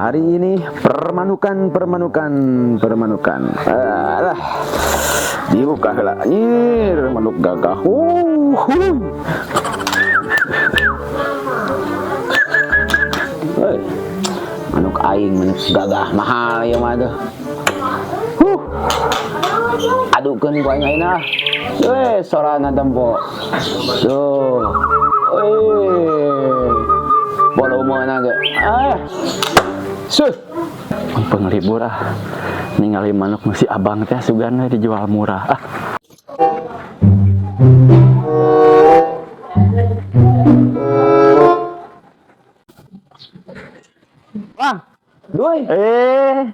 Hari ini permanukan, permanukan, permanukan. Alah. Dibuka lah. Nyir, manuk gagah. Huy. Hei. Manuk aing, manuk gagah mahal ya mah tuh. Huh. Adukeun ku aing ayeuna. Eh, sorana tempo. Tuh. Eh. Volume na ge. Ah. Suh. Penglibur ah, ningali manuk masih abang teh sugan we dijual murah ah. Bang, duy. Eh,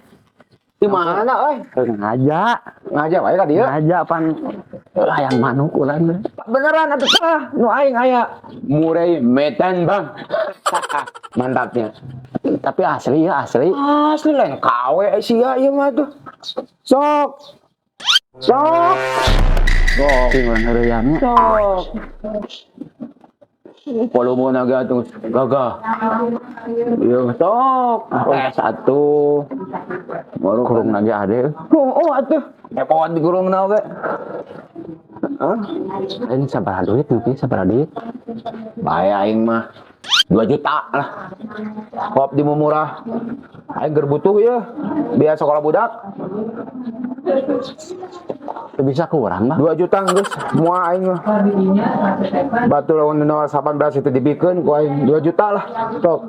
Di mana euy? Ngaja. Ngaja wae ka dieu. Ngaja pan hayang manuk urang teh. Beneran atuh tah, nu aing aya murai metan, Bang. Mantapnya. Tapi asli ya, asli. Asli lain KW sia ieu mah tuh. Sok. Sok. Sok. Cing urang heureuyannya. Sok. Volume naga tuh gagah. Iya, sok. Satu. Baru Kurung lagi ade. Oh, atuh. Epot di kurung na oge. Hah? Lain sabaraha duit nu sabaraha duit? Bae aing mah 2 juta lah. Kop di murah. Aing keur butuh ya. Biar sekolah budak. Teu bisa kurang mah. 2 juta geus moal aing mah. Batu lawan 018 itu dibikeun ku aing 2 juta lah. Sok.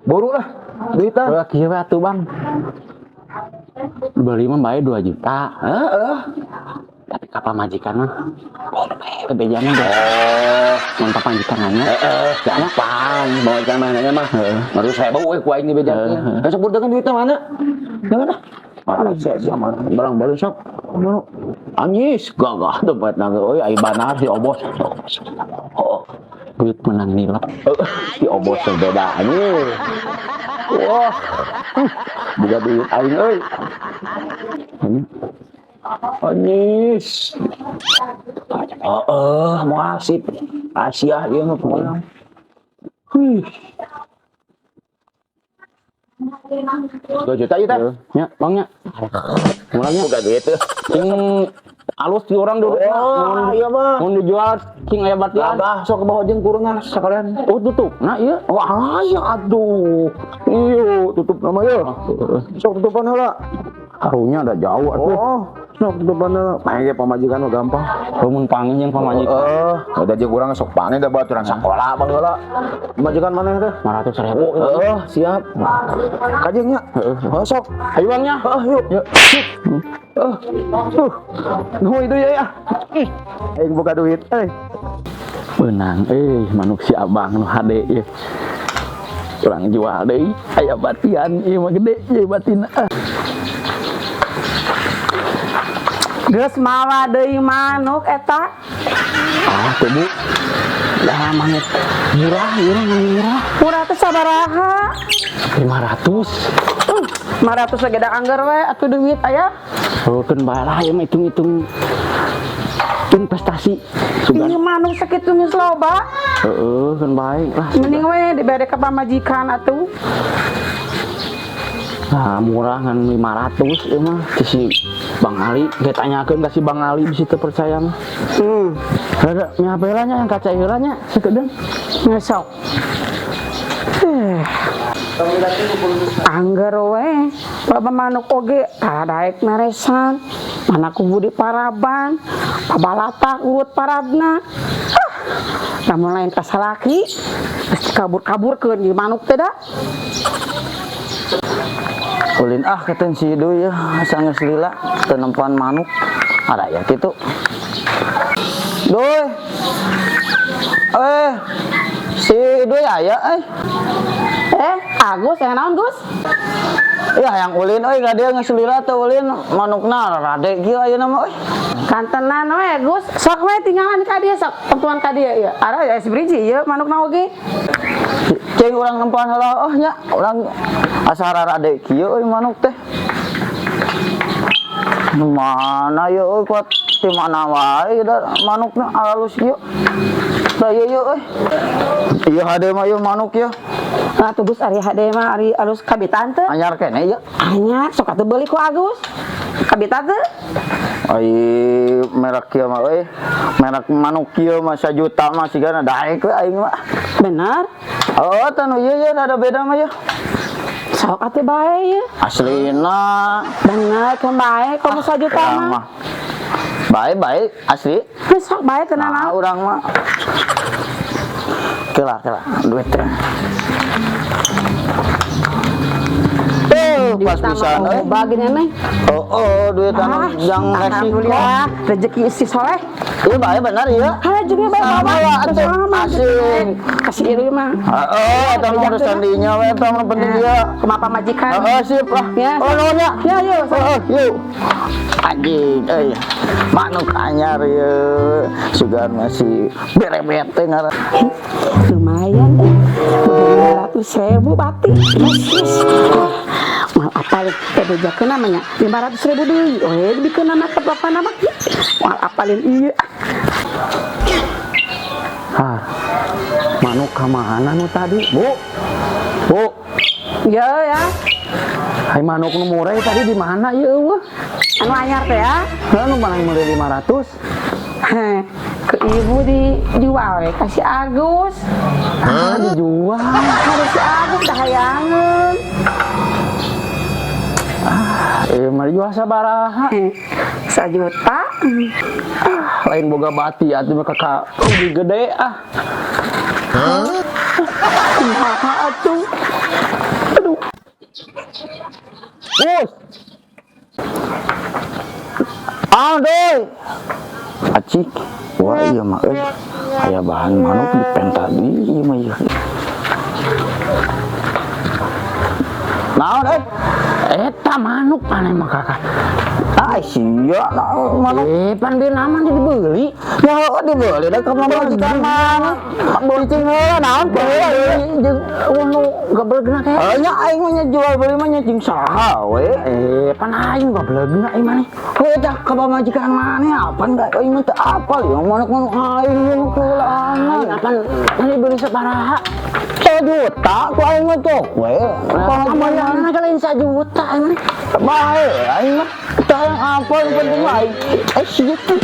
Buru lah duitan. Ulah kieu we atuh, Bang. Beli mah bae 2 juta. Heeh. Tapi ka pamajikan mah boleh bejana deh. Mun pamajikan nanya. Heeh, gampang. Bawa ikan mana mah. Baru saya bawa we ku aing dibejakeun. Heeh. Sok budak duitna mana? Mana? Mana saya sama barang baru sok. Anyis gagah dompet naga euy ai banar si obos. Oh, Duit menang nilap. Si obos teh beda anjir. Wah. Boga duit aing euy. Anyis. Heeh, moal sip. Asia ieu mah pokona. Wih. 2 juta ieu teh. Nya, Bang nya. Mulanya Boga duit teh. cing alus di orang dulu. Oh, iya mah. Mun dijual cing aya batian. Gagah sok bawa jeung kurungan sekalian. Oh, tutup. Nah, iya. Wah, aya atuh. Iyo, tutup nama ya. Sok tutupan heula. Karunya ada jauh atuh. Oh, sok tutupan heula. Main ge pamajikan mah gampang. Mun pangin jeung pamajikan. Heeh, udah jeung urang sok panen da baturan sakola bang heula. Pamajikan mana teh? 500 ribu. Heeh, siap. Kajeng nya. Heeh, sok. Ayo Bang nya. Heeh, yuk. Yuk. Heeh. Tuh. Nu itu ya ya. Aing buka duit euy. Benang manuk si abang nu hade ieu. Urang jual deui aya batian ieu mah gede ieu batina. Geus mawa deui manuk eta. Ah, tuh Bu. Lah manuk murah ieu mah murah. Murah teh sabaraha? 500. 500 ge da angger we atuh duit aya. Oh, keun bae lah ieu mah hitung-hitung investasi. Sugan. Ieu manuk sakitu geus loba. Heeh, keun bae lah. Mending we dibere ka pamajikan atuh. Nah, murah ngan 500 ieu mah ti si Bang Ali, ge tanyakeun ka si Bang Ali bisi teu percaya mah. Rada nyape heula nya yang kaca heula nya sakedeung. Ngesok. Angger we loba manuk oge kadaek meresan. Mana ku budi paraban, pabalatak urut parabna. Ah, lamun lain ka salaki pasti kabur-kaburkeun di manuk teh da. Ulin ah keten si Dui ya, asa geus lila teu nempoan manuk. Ada ya kitu. Dui. Si Dui aya euy. Agus aya naon Gus? Ya hayang ulin euy ka dieu geus lila teu ulin manukna rade kieu ayeuna mah euy. Kantenan we Gus, sok we tinggalan ka dieu sok tempuan ka dieu ieu. Ara ya sebriji ieu manukna oge. Cing urang nempoan heula oh nya, urang asa rade kieu euy manuk teh. Mana ieu euy kuat ti mana wae da manukna alus kieu. Da ieu ieu euy. Ieu hade mah ieu manuk ieu. Nah, tuh Gus, ari hade mah ari alus kabitan teu? Anyar keneh ieu. Anyar, sok atuh beuli ku Agus. Kabitan teu? Ai merek kieu mah euy. Merek manuk kieu mah sajuta mah sigana daek we aing mah. Bener. Oh, tah nu ieu ye rada beda mah ye. Sok atuh bae ye. Aslina. Bener, keun bae komo sajuta Urang mah. mah. Bae bae asli. Heuh, sok bae teu Nah, nanaon. urang mah. Kela kela duit teh. Eh, pas pisan euy. Bagian neng. Oh, duit anu jang resiko. Alhamdulillah, rezeki si soleh. Iya bae bener ieu. Halo juga bae Sama bawa. lah, atuh. Sama Asing. Kasih ieu mah. Heeh, eta mah urusan dinya we eta mah penting dia. Kumaha pamajikan. Heeh, sip lah. Ya. Oh, nuhun ya. Ya, yuk. Heeh, yuk. Anjing euy. Manuk anyar ieu. Sugan masih berebet teh ngaran. Lumayan eh. 500.000 bati. Yes, yes. Ah, mal apal teh bejakeun namanya 500.000 deui. We dibikeun nama ke bapak nama. Mal apalin ieu. Ah, manuk ka mana nu tadi? Bu. Bu, Ya ya. hai manuk nu murah tadi di mana ieu eueuh? Anu anyar teh ya. Heuh, nu mana meuli 500? Heh, ke ibu dijual we kasih Agus. Ah, dijual. Harus si Agus dah hayangeun. Eh, mah dijual sabaraha? Heh, sajuta. Ah, lain boga bati atuh mah kakak lebih gede ah. Kumaha atuh? Aduh. Bus. Ah, deui. Acik. Wah, iya mah euy. Aya bahan manuk di pen tadi ieu mah ieu. Naon euy? Eta manuk aneh mah kakak. Ah, sia naon manuk. Eh, pan bieu nama dibeli. Ya heueuh dibeli da ka pamajikan mana. Cicing heula naon teh heula Jeung eueuh nu gablegna kayak. Heuh nya aing mah nya jual beli mah nya jeung saha we. Eh, pan aing gablegna ieu maneh. Heuh tah ka pamajikan maneh apan da aing mah teu apal ieu manuk-manuk aing ieu nu keulaan. Aing apan tadi beli sabaraha? Sajuta ku aing mah cok we. Pamajikan Mana kalian sajuta aing maneh. Bae aing mah teu hayang apa yang penting mah aing. Eh sia teh.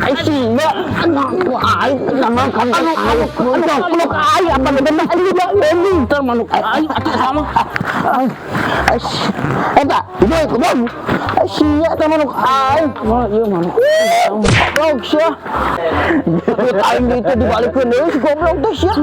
Eh sia manuk aing nama kan manuk aing apa bener aing Teu manuk aing atuh sama. Eh eta itu goblok. Eh sia teh manuk aing. Wah, ieu manuk. Goblok sia. Duit aing itu dibalikeun deui si goblok teh sia.